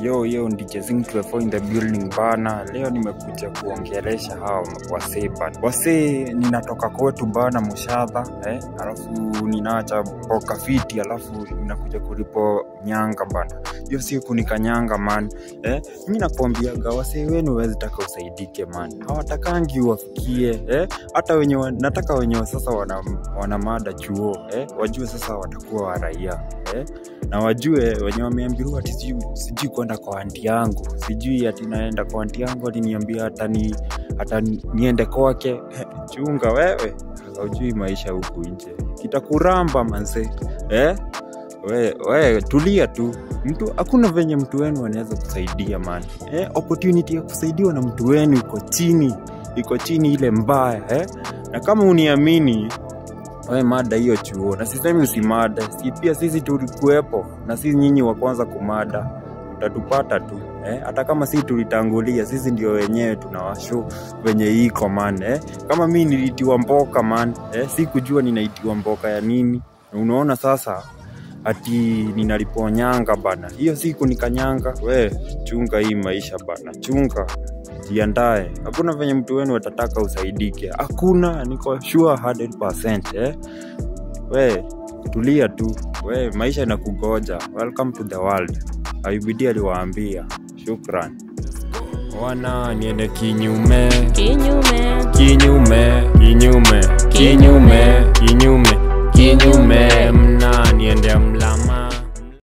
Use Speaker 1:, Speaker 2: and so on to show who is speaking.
Speaker 1: Yo yo, DJ Zing 24 in the building bana. Leo nimekuja kuongelesha hawa wasee bana. Wasee, ninatoka kwetu bana Mushadha, alafu ninaacha mboka fiti, alafu ninakuja kulipo nyanga bana. Hiyo siku nikanyanga man. Mimi nakwambiaga wasee wenu wawezi taka usaidike man. Hawatakangi uwafikie, hata wenye nataka wenye sasa wana mada chuo, wajue sasa watakuwa waraia, na wajue wenye wameambiwa ati sijui kwenda kwa anti yangu, sijui ati naenda kwa anti yangu aliniambia hata niende kwake. Chunga wewe, haujui maisha huku nje, kitakuramba manze. We tulia tu, mtu hakuna venye mtu wenu anaweza kusaidia man. Opportunity ya kusaidiwa na mtu wenu iko chini, iko chini ile mbaya. Na kama uniamini we mada hiyo chuo, na sisemi usimada, si pia sisi tulikuwepo, na si nyinyi wa kwanza kumada, utatupata tu. Hata kama si tulitangulia, sisi ndio wenyewe tunawashow venye iko man. Kama mi nilitiwa mboka man, sikujua ninaitiwa mboka ya nini. Unaona sasa ati ninaliponyanga bana, hiyo siku nikanyanga. We chunga hii maisha bana, chunga, jiandae. Hakuna venye mtu wenu atataka usaidike, hakuna, niko sure 100%. We tulia tu, we maisha inakugoja. Welcome to the world. IBD aliwaambia. Shukran. Wana niende kinyume,
Speaker 2: Kinyume,
Speaker 1: kinyume, kinyume, kinyume, kinyume, kinyume, mna niende mlama.